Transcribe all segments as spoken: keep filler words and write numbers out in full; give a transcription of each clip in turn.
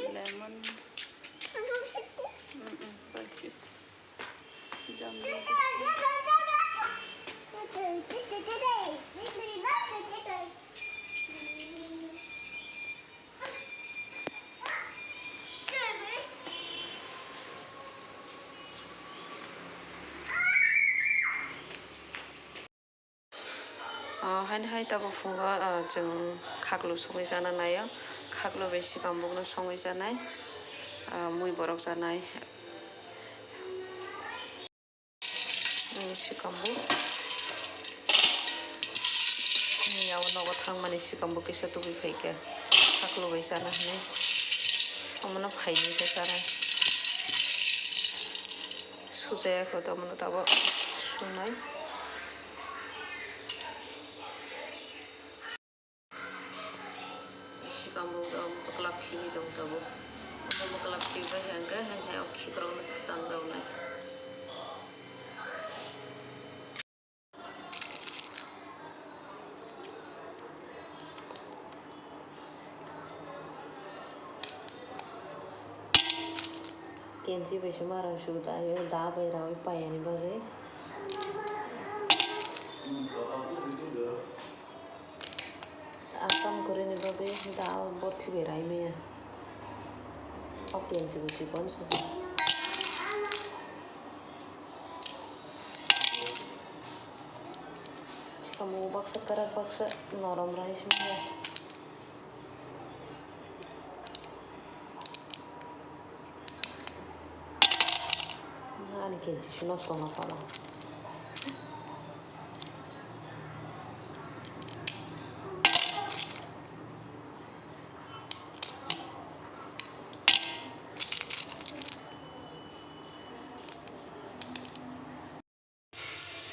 Lemon. Mm-mm, thank you. Jam. Ah, haini hai tabuk phungo, ah, chwng khaklo songwi chana naio. Khaklo bai sikambukno songwi chanai, ah, mui borok chanai. Ani sikambuk. Ani yago nogo thangmani sikambuk kisa tubui phaikha. Khaklo bai chana hinwi. Omono phaini khe chanai. Sujaya kho, omono tabuk sunai. Sikambuk o bwklap khibwi tong tabuk. O bwklap khibai hwnkhe, hai hai o khikrokno twsang rwnai. Kenchi bai se marang su da, da bai raui payani bagwi. Akam kwrwini bagwi da borthi bai rai maya. O kenchi bo chikon se. Sikamo baksa kwrak baksa norom rai se maya. Ani kenchi se nosto wngkha ba.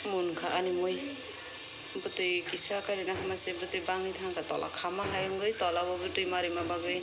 Munkha ani mui. Bwtwi kisa karina hama se bwtwi bangwi thangkha tola khama hai wngwi tola bo bwtwi marima bagwi.